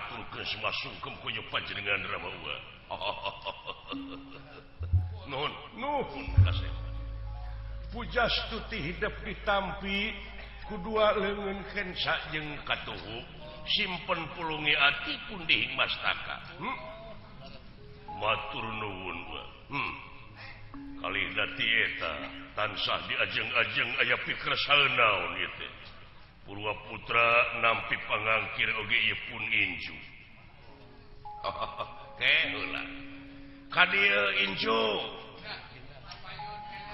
ngahaturkeun semua sungkem kunyu panjenengan Rama Uwa. Nuhun, nuhun kasep. Pujastuti hidep ditampi kudua leungeun kensa jeung katuhu simpen pulungi ati pun dihing mastaka. Matur nuwun wa. Kalih dati eta tansah diajeng-ajeng aya pikersa naon ieu teh. Purwa Putra nampi pangangkir oge ieu pun inju. Ke heula. Ka dieu inju.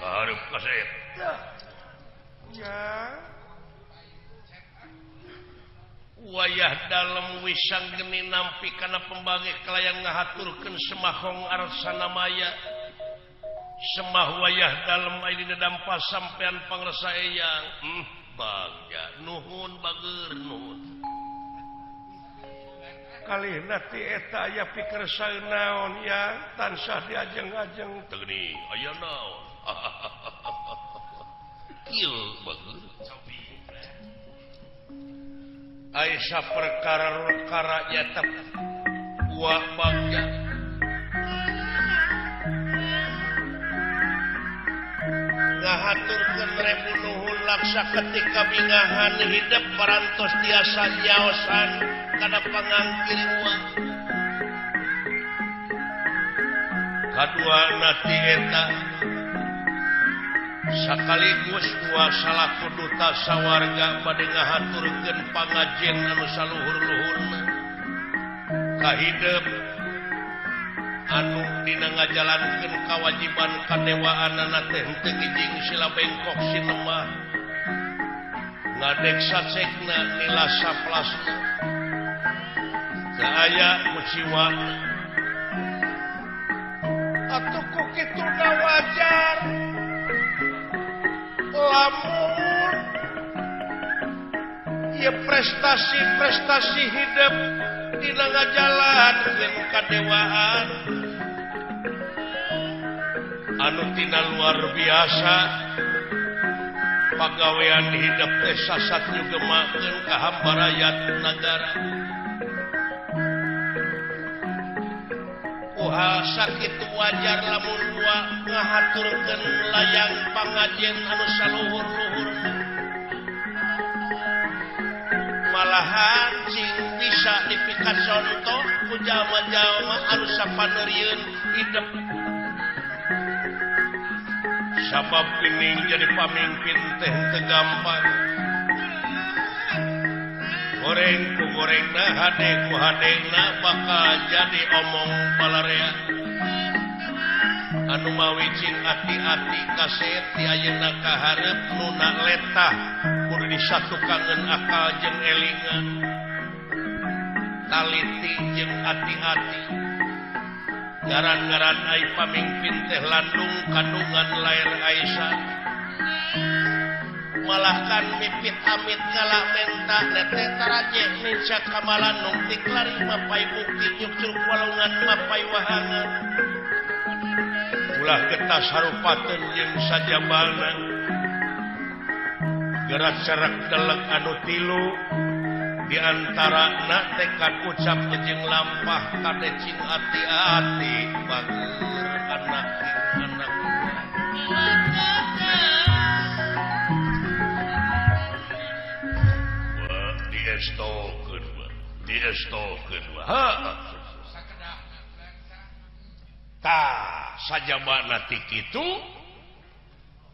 Kahareup kasep. Ya. Wayah dalem wisang geni nampi kana pembagi kalayan ngahaturkeun semahong arsana maya. Semah wayah dalem aya dina dampa sampean pangresa eyang. Bagja nuhun bager nuhun. Kalihna ti eta aya pikersa naon ya tansah diajeng-ajeng teu geuning aya naon. Kieu bager. Aisyah perkara-perkara nyata buah bagja ngahaturkeun rebu nuhun laksa ketika bingahan hidep parantos tiasa nyaosan kana pangangkir uang kaduana ti eta sakaligus dua salaku duta sawarga bade ngahaturkeun pangajen anu saluhur-luhurna kahidep anu dina ngajalankeun kawajiban kadewaanana teh henteu ngijing sila bengkok sinemah ngadek sacekna nila saplasna teu aya kuciwana atuh ku kituna wajar lamun ieu prestasi-prestasi hidup dina ngajalankeun kadewaan anu tina luar biasa pagawean hidup teh sasat nyugemakeun ka hambarayat nagara. Kuhal sakitu wajar lamun dua ngahaturkeun layang pangajen anu saluhur-luhurna malahan cing bisa dipikat contoh ku jalma-jalma anu sapaneurieun hidup. Sabab pining jadi pamimpin teh teu gampang. Goreng ku gorengna hade ku hadena bakal jadi omong balarea. Anu mawi cing ati-ati kaset ti ayeuna ka hareup nuna letah kudu disatukangeun akal jeung elingan. Taliti jeung ati-ati. Ngaran-ngaran ai pamimpin teh landung kandungan lair Aisyah. Malahkan mipit amit ngalak menta nete taraje ninca kamalan nung tiklari mapai bukti nyukcruk walungan mapai wahangan. Ulah getas harupateun jeung sajabana. Gerak cerak delek anu tilu di antara nak tekad ucap jeung lampah kade cing ati-ati bager anak anak. Wah, diestokeun wah, diestokeun wah. Ha. Tah, sajabana ti kitu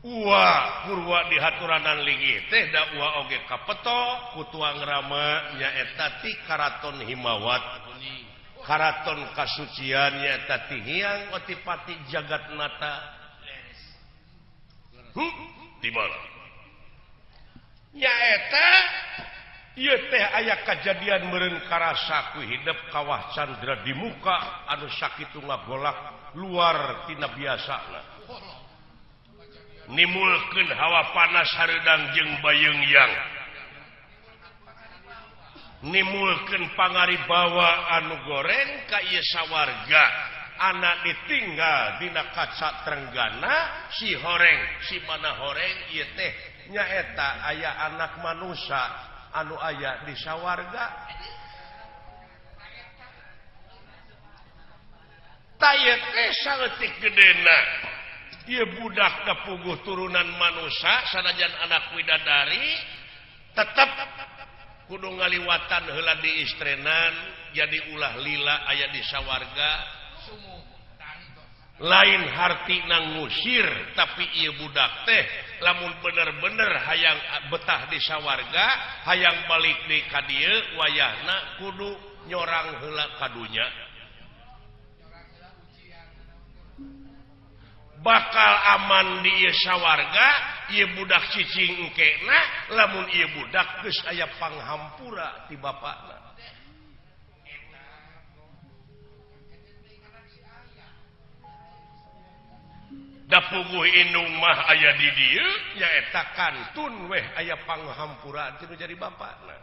Uwa purwa dihaturanan linggih teh da uwa oge kapeto ku tuang rama nyaeta ti Karaton Himawat Karaton kasucian nyaeta ti Hyang Otipati Jagatnata. Di mana nyaeta ieu teh aya kajadian meureun karasa ku hidep kawah candra di muka anu sakitu ngagolak luar tina biasana. Nimulkeun hawa panas hareudang jeung bayeungyang. Nimulkeun pangaribawa anu goreng ka ieu sawarga. Anak ditinggal dina kaca trenggana si horeng si mana horeng ieu teh nyaeta aya anak manusia anu aya di sawarga. Taya teh saeutik gedena. Ieu budak kapuguh turunan manusia sanajan anak widadari tetep kudu ngaliwatan heula diistrenan jadi ulah lila aya di sawarga. Lain hartina ngusir tapi ieu budak teh lamun bener-bener hayang betah di sawarga hayang balik di ka dieu wayahna kudu nyorang heula ka dunya. Bakal aman di ieu sawarga ieu budak cicing engkena lamun ieu budak geus aya panghampura ti bapakna. Da puguh indung mah aya di dieu nyaeta kantun weh aya panghampura ti nu jadi bapakna.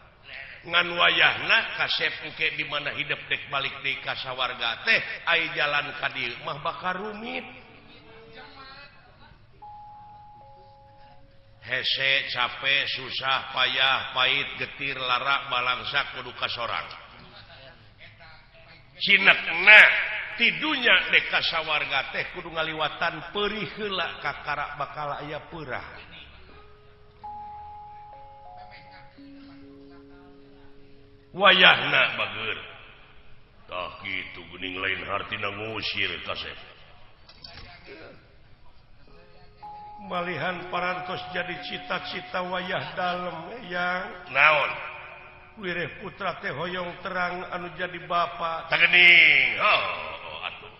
Ngan wayahna kasep engke di mana hidup dek balik deui ka sawarga teh aya jalan ka dieu mah bakal rumit. Hese capek susah payah pahit getir lara balangsa kudu kasorang. Cinekna tidunya dek ka sawarga teh kudu ngaliwatan perih heula kakara bakal aya peurah. Wayahna bager. Tah kitu geuning lain hartina ngusir kasep. Malihan parantos jadi cita-cita wayah dalem yang naon wireh putra teh hoyong terang anu jadi bapa tah geuning. Oh atuh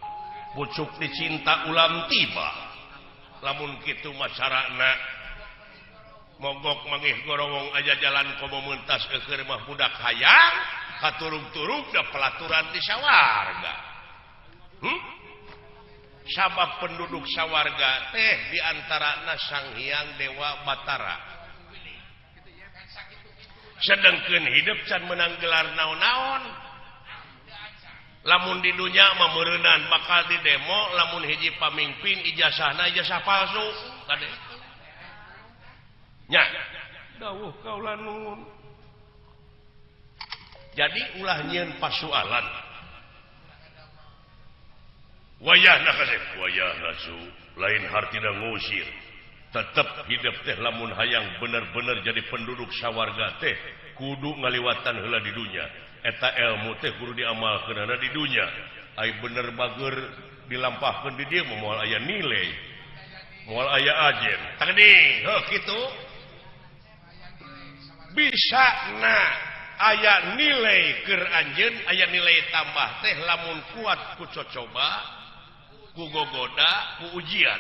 pucuk dicinta ulam tiba lamun kitu mah carana mogok mangih gorowong aja jalan komo mentas keur mah budak hayang katurug-turug da pelaturan di sawarga. Sabab penduduk sawarga teh diantarana Sang Hyang Dewa Batara. Sedengkeun hidup can menang gelar naon-naon. Lamun di dunya mah meureunan bakal di demo lamun hiji pamimpin ijazahna ijazah palsu kade. Nya dawuh kaula nuhun. Jadi ulah nyieun pasualan. Wayahna kasep wayahna su lain hartina ngusir. Tetep hidup teh lamun hayang bener-bener jadi penduduk sawarga teh kudu ngaliwatan heula di dunya. Eta ilmu teh kudu diamalkeunana di dunya. Ai bener bager dilampahkeun di dieu moal aya nilai. Moal aya ajen. Tah geuning, heuh kitu. Bisa na aya nilai keur anjeun, aya nilai tambah teh lamun kuat ku cocoba, ku gogoda, ku ujian.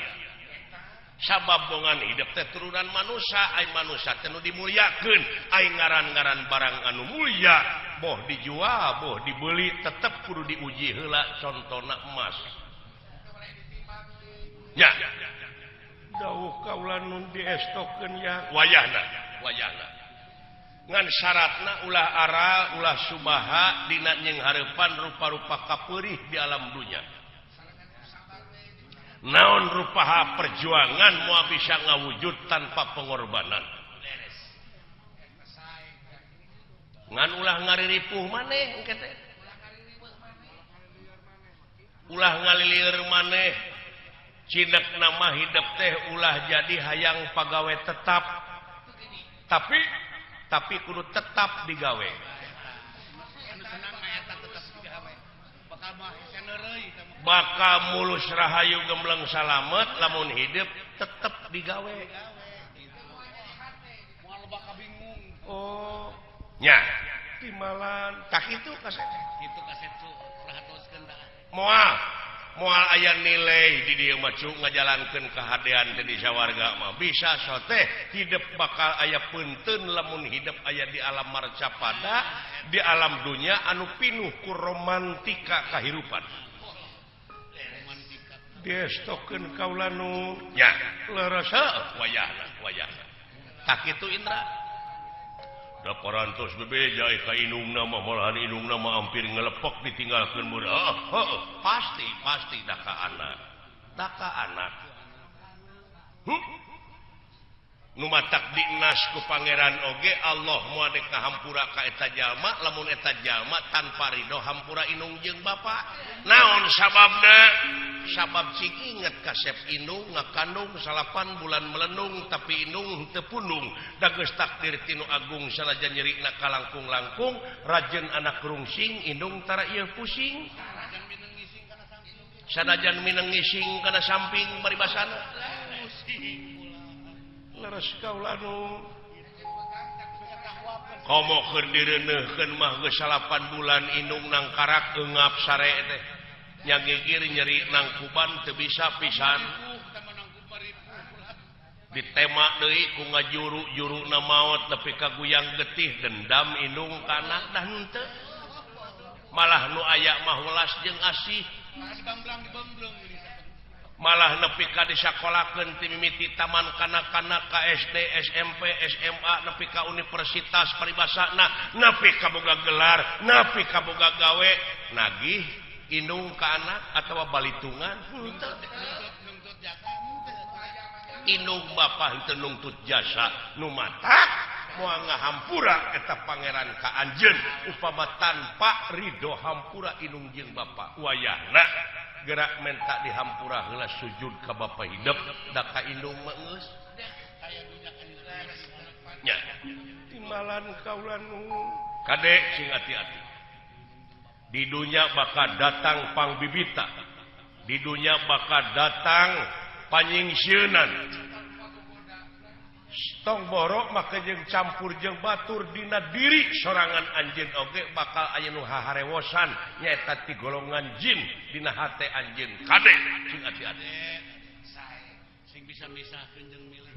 Sabab bongan hidup teh turunan manusia, ai manusia teh nu dimulyakeun, ai ngaran-ngaran barang anu mulia, boh dijual, boh dibeli, tetep kudu diuji heula contona emas. Nya. Dawuh kaula nun diestokeun ya. Wayahna, wayahna. Ngan syaratna ulah aral, ulah subaha dina jeung hareupan rupa-rupa kapeurih di alam dunya. Naon rupaha perjuangan moal bisa ngawujud tanpa pengorbanan. Ngan ulah ngariripuh maneh engke teh. Ulah ngalilieur maneh. Cinek nama hidup teh ulah jadi hayang pagawe tetap. Tapi kudu tetap digawe. Bakal mulus rahayu gembleng salamet lamun hidup tetep digawe. Oh nya timalan tak itu kaset itu kaset moal moal aya nilai di dieu mah cu ngajalankeun kahadean teh di sawarga mah bisa soteh hidup bakal aya peunteun lamun hidup aya di alam marcapada di alam dunya anu pinuh ku romantika kahirupan. Diestokeun kaula nu nya leres wayahna wayahna tak kitu Indra. Da parantos bebeja ka indungna mah malahan indungna mah hampir ngelepok ditinggalkeun murah. Heuh pasti pasti da ka anak. Da ka anak. Nu matak dinas ku pangeran oge Allah moal dek ngahampura ka eta jalma lamun eta jalma tanpa ridho hampura indung jeung bapa. Naon sababna? Sabab cing inget kasep indung ngakandung 8 bulan melendung tapi indung teu pundung. Da geus takdir tinu agung sanajan nyerina kalangkung-langkung rajen anak rungsing indung tara ieu pusing. Sanajan mineng ngising kana samping paribasana. Leres kaula nu komo keur direuneuhkeun mah geus 8 bulan indung nangkarak eungap sare teh nya gigir nyeri nangkuban teu bisa pisan ditema deui ku ngajuru-juruna maot nepi ka guyang getih dendam indung ka anak dah henteu malah nu aya mah welas jeung asih malah nepi ka disakolakeun ti mimiti taman kanak-kanak ka SD, SMP, SMA nepi ka universitas paribasana nepi ka boga gelar nepi ka boga gawe nagih indung ka anak atawa balitungan henteu indung bapa henteu nungtut jasa nu matak moal ngahampura eta pangeran ka anjeun upama tanpa ridho hampura indung jeung bapa wayahna gerak menta dihampura heula sujud ka bapa hidup da ka indung mah geus nya timbalan kaula nu kade sing hati-hati di dunya bakal datang pangbibita di dunya bakal datang panyingsieunan tong borok make jeung campur jeung batur dina diri sorangan anjeun oge bakal aya nu haharewosan nyaeta ti golongan jin dina hate anjeun kade sing ati-ati sing bisa misahkeun jeung milih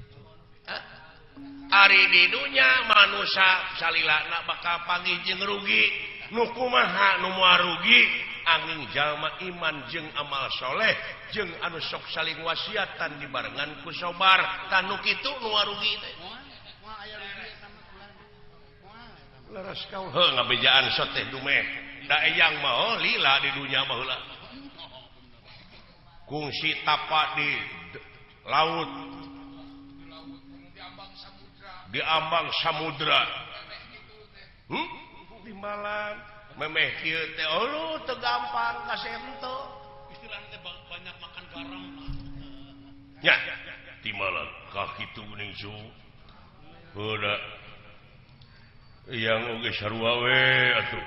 ari di dunya manusa salilana bakal panggih jeung rugi nu kumaha nu moal rugi angin jalma iman jeung amal soleh jeung anu sok saling wasiatan dibarengan ku sobar tanu kitu nu rugi teh leres kaul heuh ngabejaan sok teh dumeh da eyang mah lila di dunya mah heula kungsi tapa di laut di ambang samudra timbalan memeh kieu teh oh teu gampang kasep teu istilahna teh banyak makan garam nya timbalan ka kitu geuning su heula yang oge sarua we atuh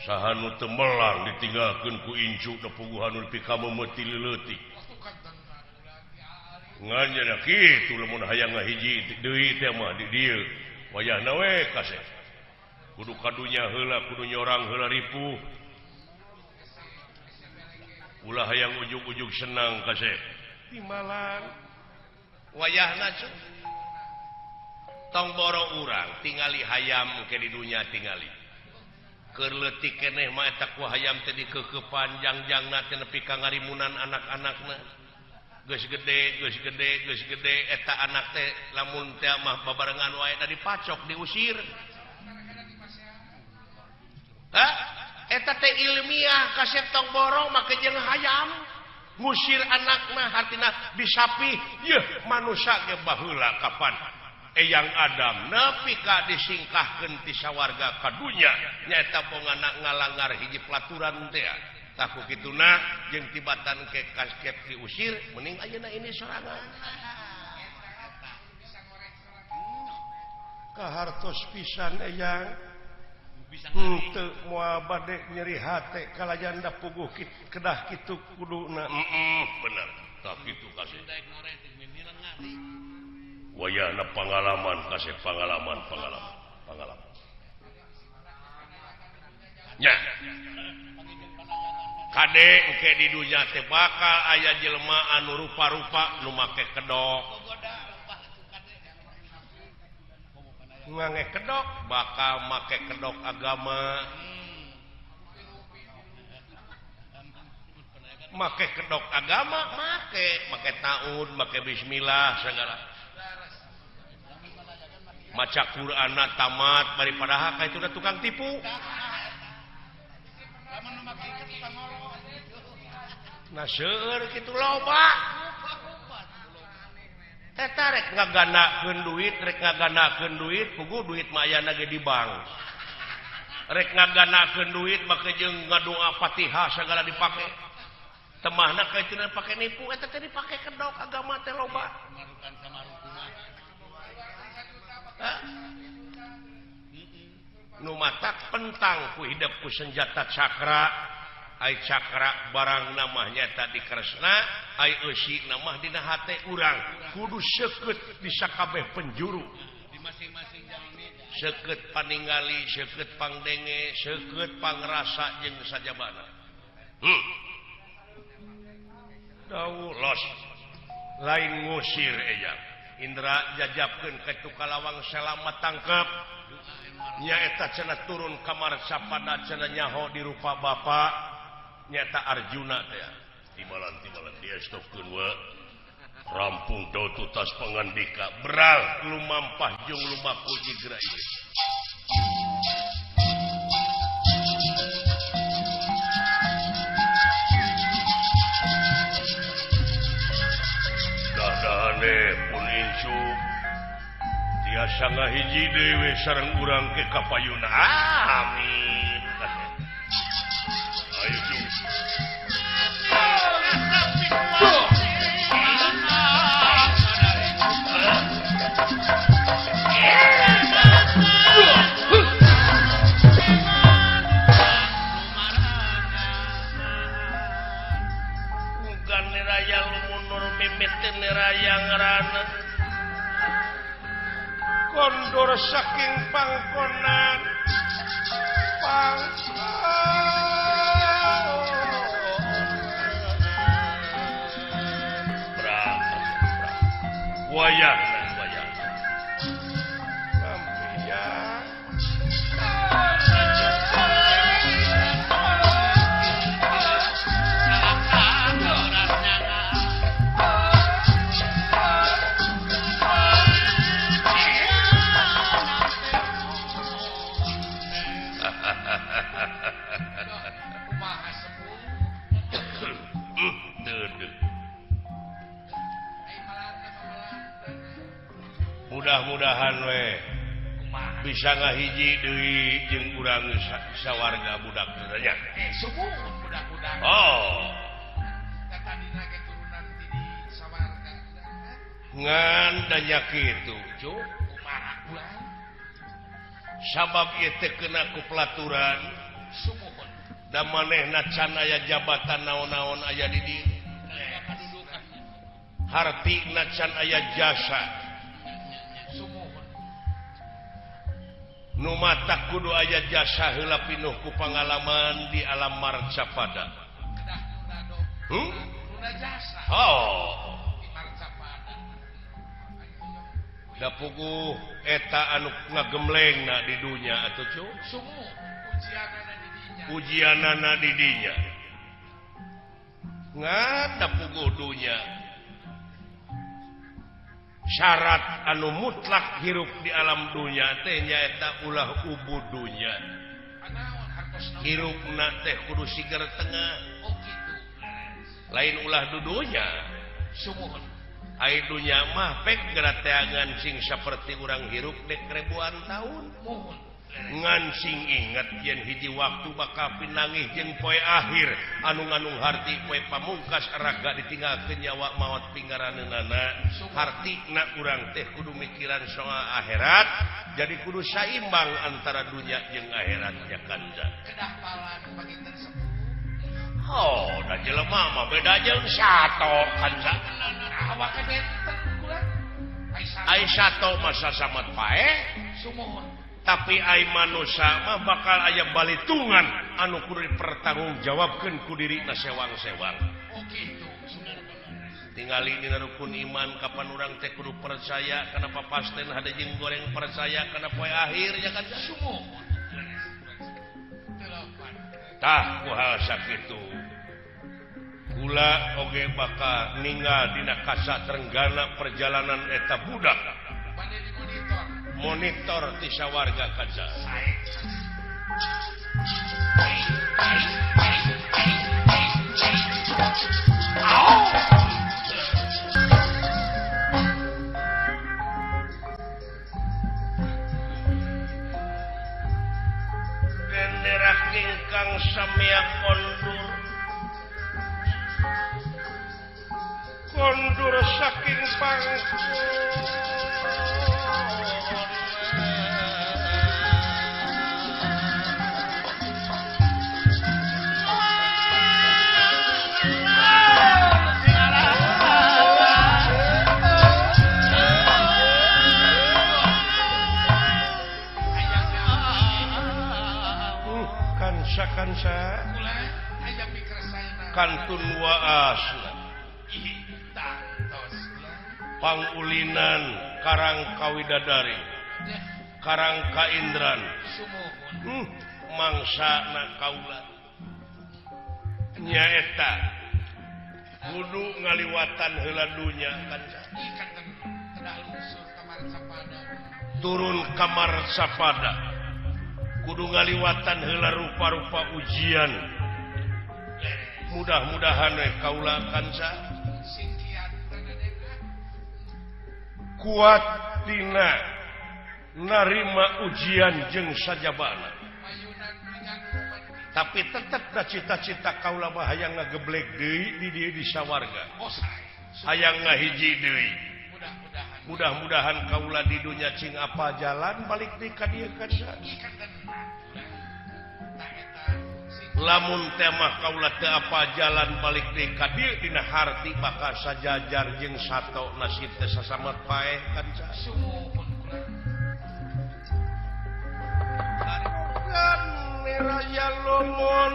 saha nu teu melang ditinggalkeun ku incu da puguhan nu pikameumeuti leutik ngan nya kitu lamun hayang ngahiji deui teh mah di dieu wayahna we kasep kudu kadunya heula kudu nyorang heula ripuh ulah hayang ujug-ujug senang kasep timbalan wayahna cu tong boro urang tingali hayam ke di dunya tingali keur leutik keneh mah eta ku hayam teh dikeukeupan jangjangna teh nepi ka ngarimunan anak-anakna geus gede geus gede geus gede eta anak teh lamun teh mah babarengan wae da dipacok diusir. Hah? Eta teh ilmiah kasep tong borong make jeung hayam ngusir anakna hartina disapih yeuh manusa ge baheula kapan Eyang Adam nepi ka disingkahkeun ti sawarga ka dunya nyaeta pongana ngalangar hiji pelaturan teh tah ku kituna jeung tibatan ke kasep diusir mending ayeuna ini sorangan kahartos pisan eyang henteu moal bade nyeri hate kalayan da puguh kedah kitu kuduna bener tah kitu kasih wayahna pangalaman kasih pangalaman pangalaman pangalaman nya kade engke di dunya teh bakal aya jelema anu rupa-rupa nu make kedok ngange kedok bakal make kedok agama make kedok agama make taun make bismillah segala maca Qur'anna tamat daripada hak itu udah tukang tipu nah seueur kitu loba. Eta rek ngaganakeun duit, rek ngaganakeun duit, puguh duit mah ayana ge di bank. Rek ngaganakeun duit make jeung ngadoa Fatihah sagala dipake. Temahna ka itu pake nipu eta teh dipake kedok agama teh loba. Nu matak pentang ku hidep ku senjata cakra. Ai cakra barang namanya tadi Kresna, ai eusi namah dina hate urang. Kudu seukeut bisa kabeh penjuru. Seukeut paningali, seukeut pangdenge, seukeut pangrasa jeung sajabana. Dawuh los lain ngusir eyang. Indra jajabkeun ka Tukalawang selamat tangkep. Nyaeta cenah turun kamar sapada cenah nyaho di rupa bapa. Nyata Arjuna teh tibalan-tibalan dia stopkeun we rampung tutas pangandika beral lumampah jeung lumaku jigra ieu. Dadahane pun incu tiasa ngahiji deui sareng urang ke kapayuna. Amin. Ayo cung. Bukan niraya lumunur mimit niraya ngerana kondor saking pangkonan wayah wayah sampeyan mudah-mudahan we bisa ngahiji deui jeung urang sawarga budak teh nya. Subuh budak-budak. Oh. Tadina ge turunan ti di sawarga. Ngan danya kitu, cu. Kumaha ulah? Sabab ieu teh kena ku pelaturan. Sumuhun. Da manehna can aya jabatan naon-naon aya di dieu. Hartina can aya jasa. Nu matak kudu aya jasa heula pinuh ku pangalaman di alam marcapada. Oh. Da puguh eta anu ngagemlengna di dunya atuh cu. Ujianana di dinya. Ngan da puguh dunya. Syarat anu mutlak hirup di alam dunya teh nyaeta ulah ubud dunya. Hirupna teh kudu siger tengah. Lain ulah dudunya. Ai dunya mah pek gerateangan sing saperti urang hirup dek ribuan tahun. Ngan sing inget yen hiji waktu bakal pinangih jeung poe akhir anu nganung harti poe pamungkas raga ditinggalkeun nyawa maot pinggaraneunana. Hartina urang teh kudu mikiran soal akhirat, jadi kudu saimbang antara dunya jeung akhirat nya kanca. Kedah palan panginten sepuh. Oh, da jelema mah beda jeung sato kanca. Awake benten kula. Ai sato mah sasamat pae. Sumuhun. Tapi ai manusia mah bakal aya balitungan anu kudu dipertanggungjawabkeun ku dirina sewang-sewang. Oh kitu. Tingali dina rukun iman kapan urang teh kudu percaya kana papasten hade jeung goreng percaya kana poe akhir ya kan. Sumuhun. Tah ku hal sakitu. Kula oge bakal ninggal dina kasa trenggana perjalanan eta budak. Monitor ti sawarga kaca. Mundur saking pangku kansa kantun waas pangulinan karang kawidadari karang kaindran mangsa na kaula nyaeta kudu ngaliwatan heula dunya kanca turun kamar sapada kudu ngaliwatan heula rupa-rupa ujian. Mudah-mudahan we kaula kanca kuat tina narima ujian jeung sajabana. Tapi tetep da cita-cita kaula mah hayang ngageblek deui di dieu di sawarga. Hayang ngahiji deui. Mudah-mudahan kaula di dunya cing apa jalan balik deui ka dieu kanca. Lamun temah kaula teu apa jalan balik deui ka dieu dina harti bakal sajajar jeung sato nasib teh sasamat paeh kanca. Kan raya lomon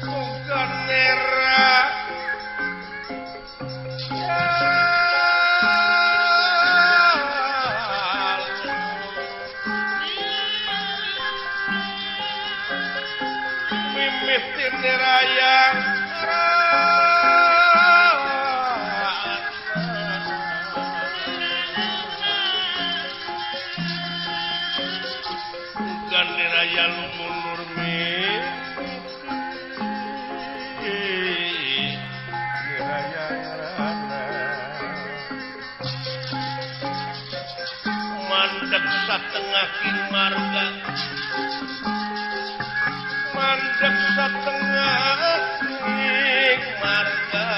bukan nera mimitin neraya bukan neraya lumunur mandeg satengah king marga mandeg satengah king marga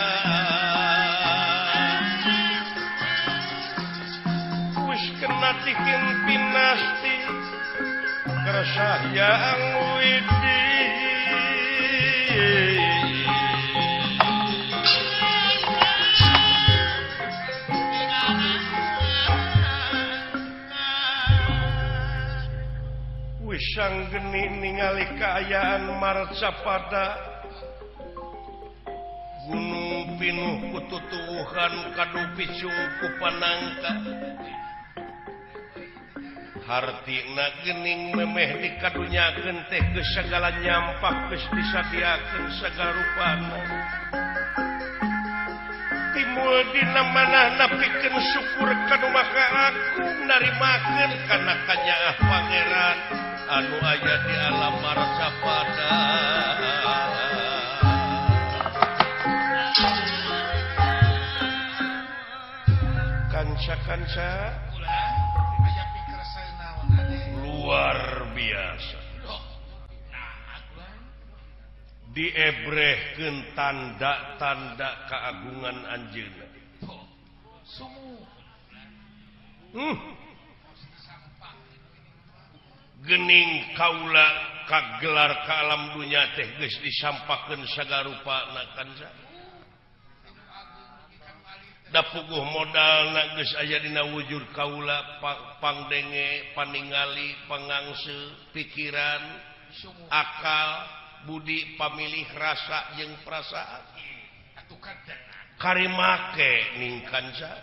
wis kena tikin pinasti kersah yang widi. Wisang geni ningali kaayaan marcapada gunung pinuh kututuhan kadu picung ku panangka hartina gening memeh dikadunyakeun teh geus sagala nyampak geus disadiakeun sagala rupana timbul dina manahna pikeun syukur kanu maka agung narimakeun kana kanyaah pangeran anu aya di alam marcapada. Kanca-kanca luar biasa diebrehkeun tanda-tanda keagungan anjeunna. Gening kaula kagelar ka alam dunya teh geus disampakeun sagarupana kanca. Da puguh modalna geus aya dina wujud kaula pangdenge, paningali, pangangse, pikiran, akal, budi, pamilih, rasa jeung perasaan. Karimake ning kanca.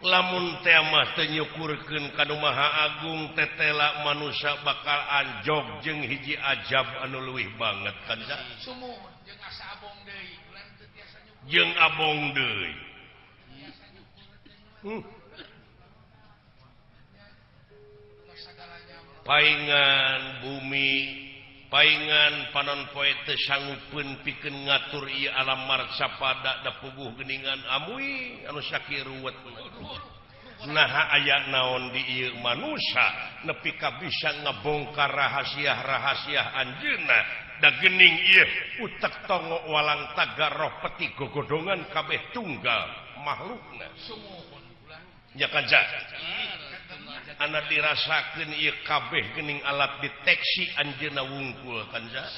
Lamun teh mah teu nyukurkeun ka Nu Maha Agung tetela manusia bakal anjog jeung hiji ajab anu leuwih banget kanca. Jeung abong deui. Paingan bumi, paingan panon poe teu sanggupeun pikeun ngatur ieu alam marcapada da puguh geuningan amui anu sakieu ruwet. Nah aya naon di ieu manusia nepi ka bisa ngebongkar rahasia-rahasia anjeunna da geuning ieu utek tongo walang tagar roh peti gogodongan kabeh tunggal makhlukna. Nya kanca ana dirasakeun ieu kabeh geuning alat deteksi anjeunna wungkul kanca.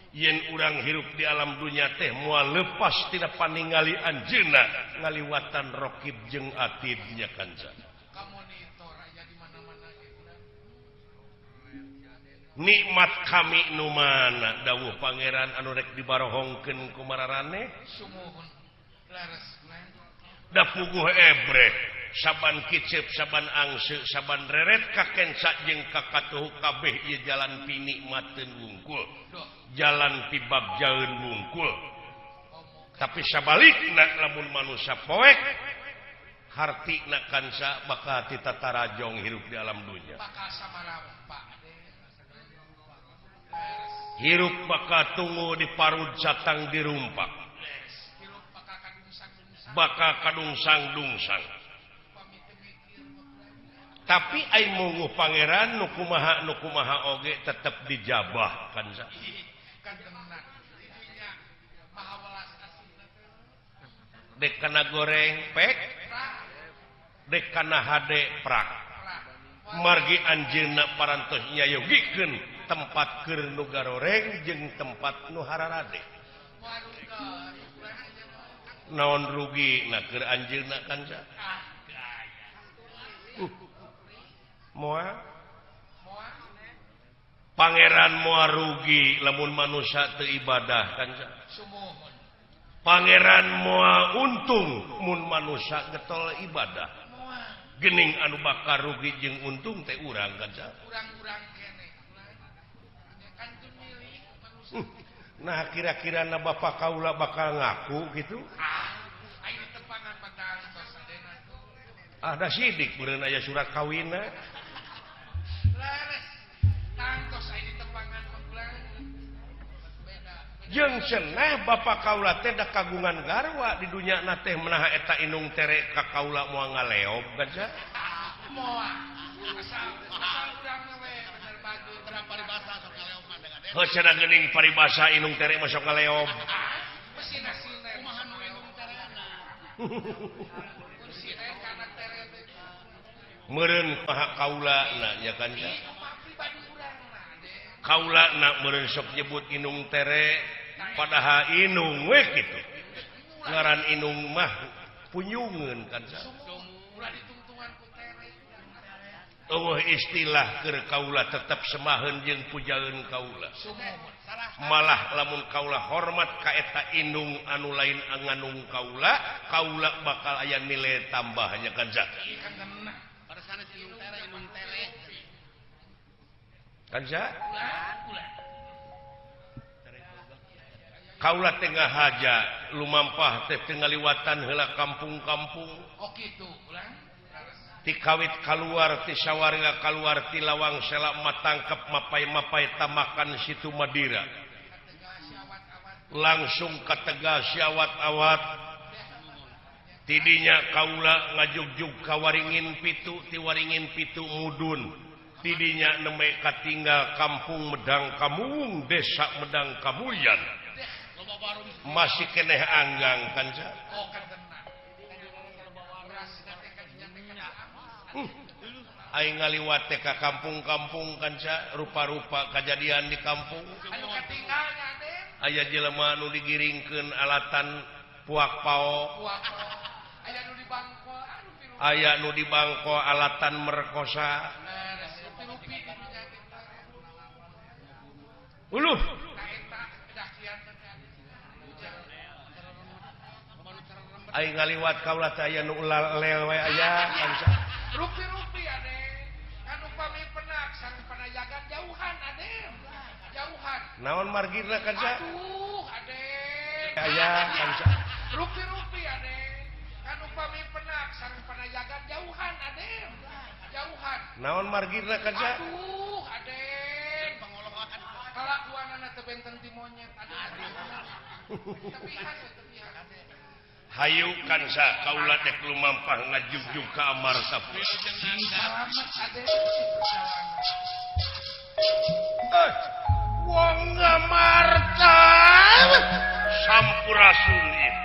Yen urang hirup di alam dunia teh moal lepas tina paningali anjeunna ngaliwatan rokib jeung atidnya kanca. Nikmat kami nu mana dawuh pangeran anu rek dibarohongkeun ku mararaneh. Da puguh ebreh saban kicep saban angse saban reret kakenca jeung kakatuh kabeh ieu jalan pinikmateun wungkul, jalan pibagjaeun wungkul. Tapi sabalikna lamun manusia poek hartina kanca bakal titatarajong hirup di alam dunya. Hirup bakal tunggu di parud catang dirumpak, bakal kadungsang-dungsang. Tapi ai munguh pangeran nu kumaha oge tetep dijabah kanca. Dek kana goreng pek, dek kana hade prak. Margi anjeunna parantos nyayogikeun tempat keur nu garoreng jeung tempat nu hararade. Naon rugi na keur anjeunna kanca? Moal pangeran moal rugi lamun manusia teu ibadah kanca. Pangeran moal untung mun manusia getol ibadah. Gening anu bakal rugi jeung untung teh urang kanca. Nah kira-kira na bapak kaula bakal ngaku gitu. Ada sidik meureun aya surat kawinna. Jeung cenah bapak kaula teh da kagungan garwa di dunya na teh menaha eta indung tere ka kaula moal ngaleob kanca. Moal. Asal urang we bener bagus paribasa sok ngaleob mah dengan. Heuh cenah geuning paribasa indung tere mah sok ngaleob. Mesin hasilna kumaha nu indung terena. Meureun maha kaula na nya kanca. Kaula na meureun sok nyebut indung tere padahal indung we kitu. Ngaran indung mah punyungeun kanca. Eueuh istilah keur kaula tetep semaheun jeung pujaeun kaula. Malah lamun kaula hormat ka eta indung anu lain nganung kaula, kaula bakal aya nilai tambahnya kanca. Kanca? Kaula teh ngahaja lumampah teh teu ngaliwatan heula kampung-kampung. Oh kitu, ulah. Ti kawit kaluar ti sawarga kaluar ti lawang sela matangkep mapai-mapai tamakan situ Madira. Langsung ka Tegal siawat-awat. Tidinya kaula ngajugjug ka Waringin Pitu, ti Waringin Pitu mudun. Tidinya neme katinggal kampung Medang Kamuung, desa Medang Kamulyan. Masih keneh anggang kanca. Aing ngaliwat teh ka kampung-kampung kanca, rupa-rupa kajadian di kampung. Aya jelema nu digiringkeun alatan puak pao. Aya nu di bangko alatan merkosa. Uluh. Aing ngaliwat kaula teh aya nu lel we aya kanca. Rupi-rupi ade. Kan upami penak sareng panajagan jauhan ade. Jauhan. Naon margina kanca? Aduh, ade. Aya kanca. Rupi-rupi ade. Kan upami penak sareng panajagan jauhan ade. Jauhan. Naon margina kanca? Aduh, ade. Kalakuanana teu benten ti monyet ade. Tepihan we tepihan. Hayu kansa kaula dek lumampah ngajugjug ka Amartapura. Wong Amarta sampurasun ieu.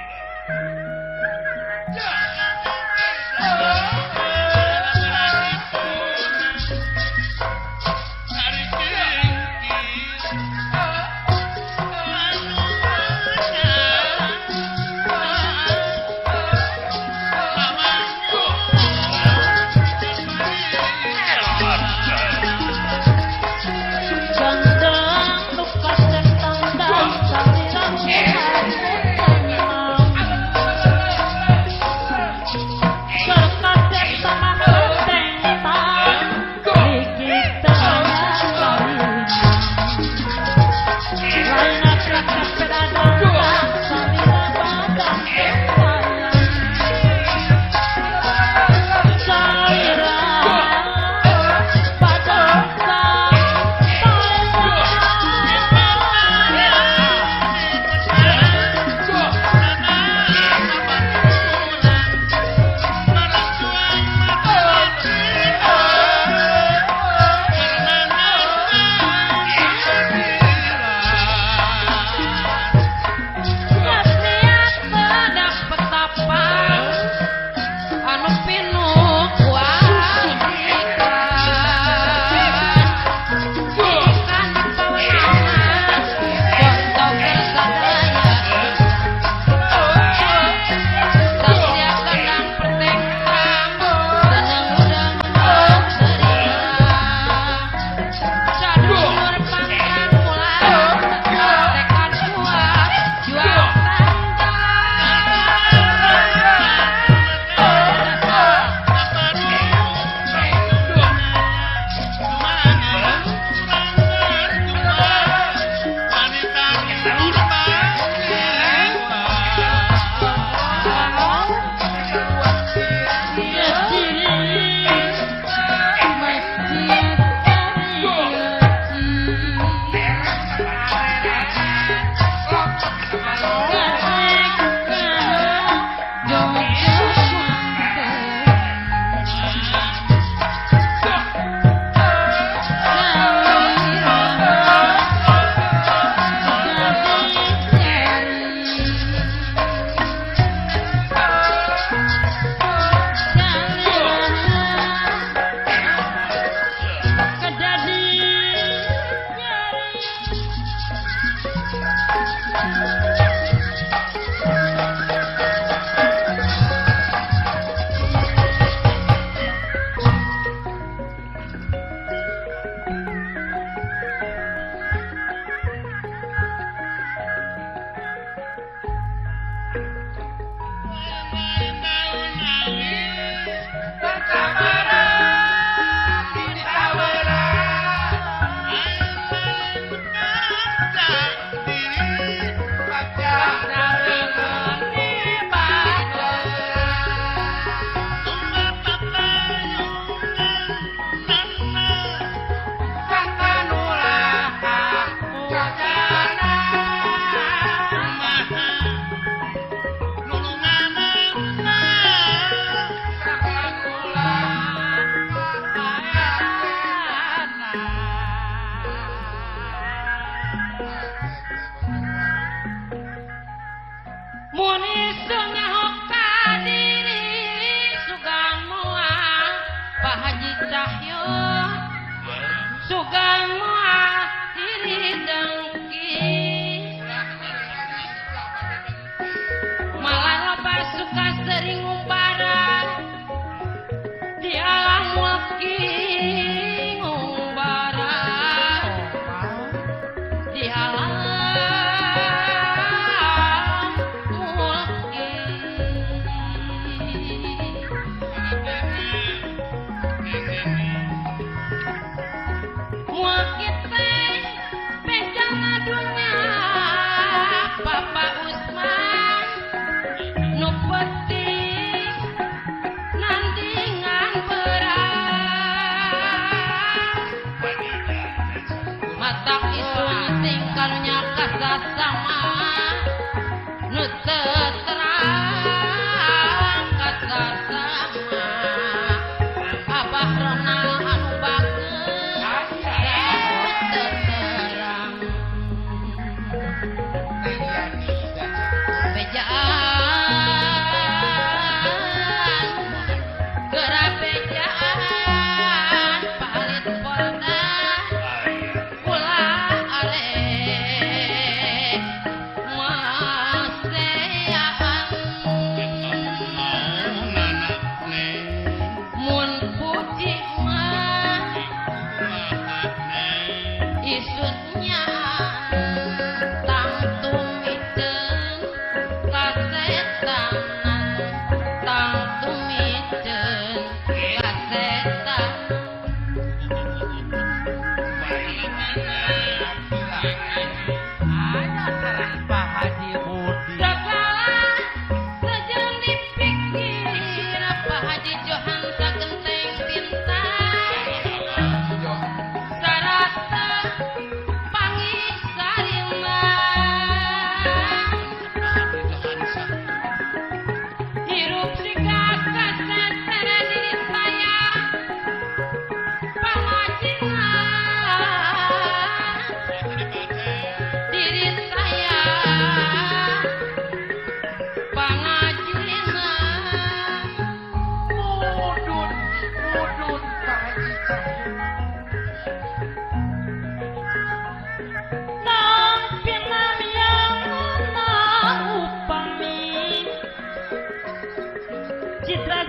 Citra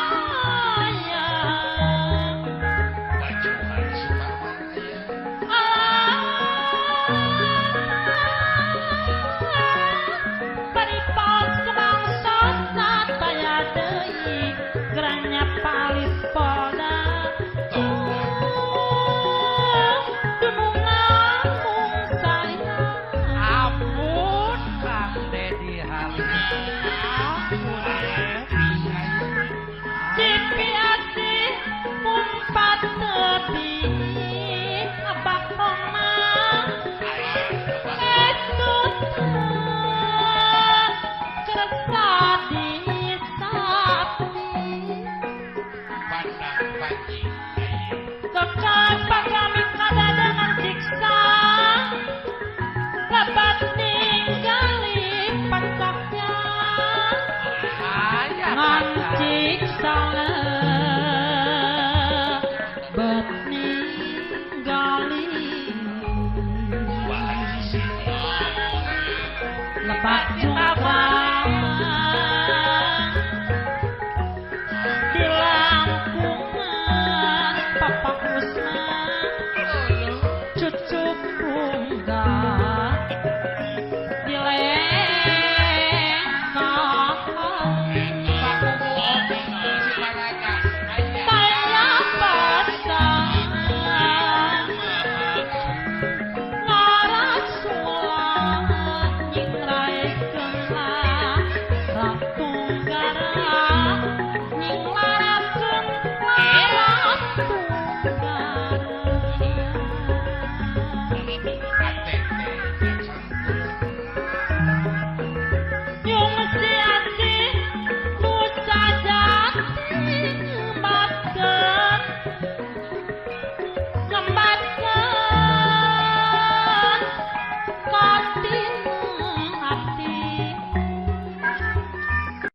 Sumaya Bajuhan Suparman aya Paripos kebangsana taya deui geranya palis poda dunungan mung saya. Ampun Kang Dedi Halim. Ampun. Cipi asih mumpat tepi abakona etut kersa di sapi Pandang panji aya Kekapa kami kadadangan siksa lebat ninggali pangkahnya Aya ngan siksa lebat ninggali Wah Haji Siti lebat jungkra